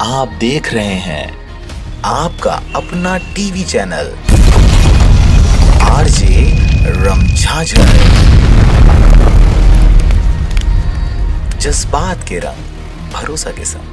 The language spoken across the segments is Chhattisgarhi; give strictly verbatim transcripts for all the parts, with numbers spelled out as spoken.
आप देख रहे हैं आपका अपना टीवी चैनल आरजे रमझाझर, जज्बात के रंग, भरोसा के संग।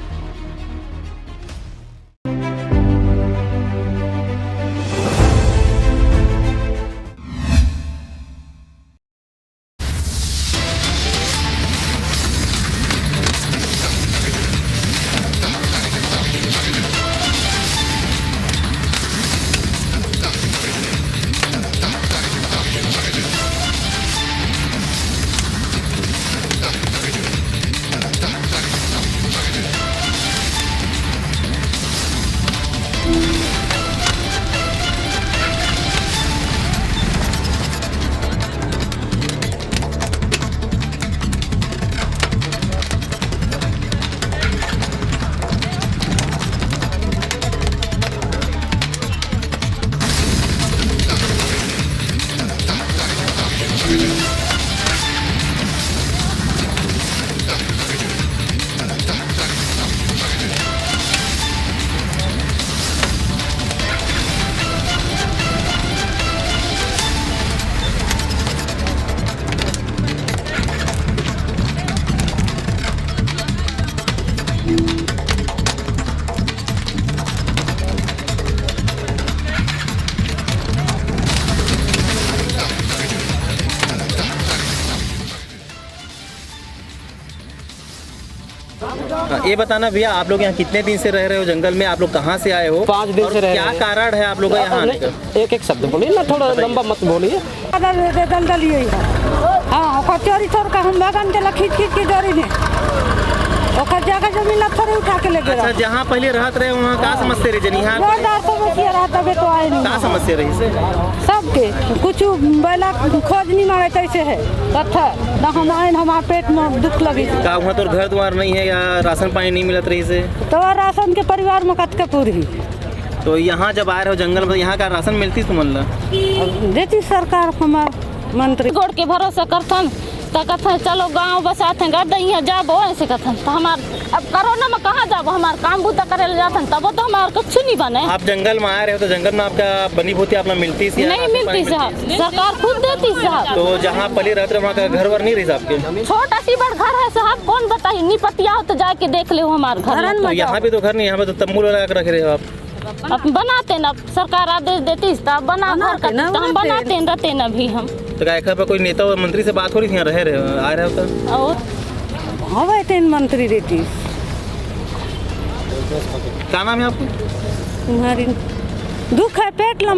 हाँ, ये बताना भैया, आप लोग यहाँ कितने दिन से रह रहे हो जंगल में? आप लोग कहाँ से आए हो? पाँच दिन और से रह क्या रहे हैं। कारण है आप लोग का यहाँ आने का? एक एक शब्द बोलिए ना, थोड़ा लंबा मत बोलिए। दल-, दल-, दलदल यही है। हाँ, ओकर चोरी चोर का हम भगन देला खींच खींच के डोरी में। ओकर जगह जमीन ला थोड़े उठा के ले अच्छा, गया। जहाँ पहले रहत रहे वहाँ का समस्या रही जनी? यहाँ जोरदार समस्या रहा, तबे तो आए नहीं। का समस्या रही से? सबके कुछ बैला खोज नहीं मारे कैसे है। कत्था, ना हम आए, हमारे पेट में दुख लगी। का वहाँ तोर घर द्वार नहीं है या राशन पानी नहीं मिलत रही से? तो राशन के परिवार में कतके पूरी। तो यहाँ जब आए रहो जंगल में, यहाँ का राशन मिलती तुमन ला? देती सरकार हमार मंत्री। गोड़ के भरोसा करथन, त कथन, "चलो गाँव बसाथन, कर दे, यहाँ जाबो," ऐसे कथन। त हमार अब कोरोना में कहाँ जाबो? हमार काम बूता करे ले जाथन, तबो तो हमार कुछ नहीं बने। आप जंगल में आए रहे हो, तो जंगल में आपका बनी भूती आप ला मिलती सी? नहीं राशन पानी मिलती साहब, मिलती? सरकार खुद देती साहब। तो जहाँ पहले रहते रहे, वहाँ का घर वर नहीं रही आपके? छोटा सी बड़ घर है साहब, कौन बताई? नहीं पतिया हो तो जाके देख ले हमार घर। तो यहाँ पे तो घर नहीं, यहाँ पे तो तंबू लगा के रखे रहे हो आप। अब बनाते ना, सरकार आदेश देती तब बना घर बनाते का, ना, तो हम बनाते। बनाते न रहते न अभी हम। तो का एकर पर कोई नेता और मंत्री से बात हो रही थी, यहाँ रह रहे, आ रहे हो तो? और हवे तेन मंत्री रहती। का नाम है आपको? तुम्हारी दुख है पेट लंबा।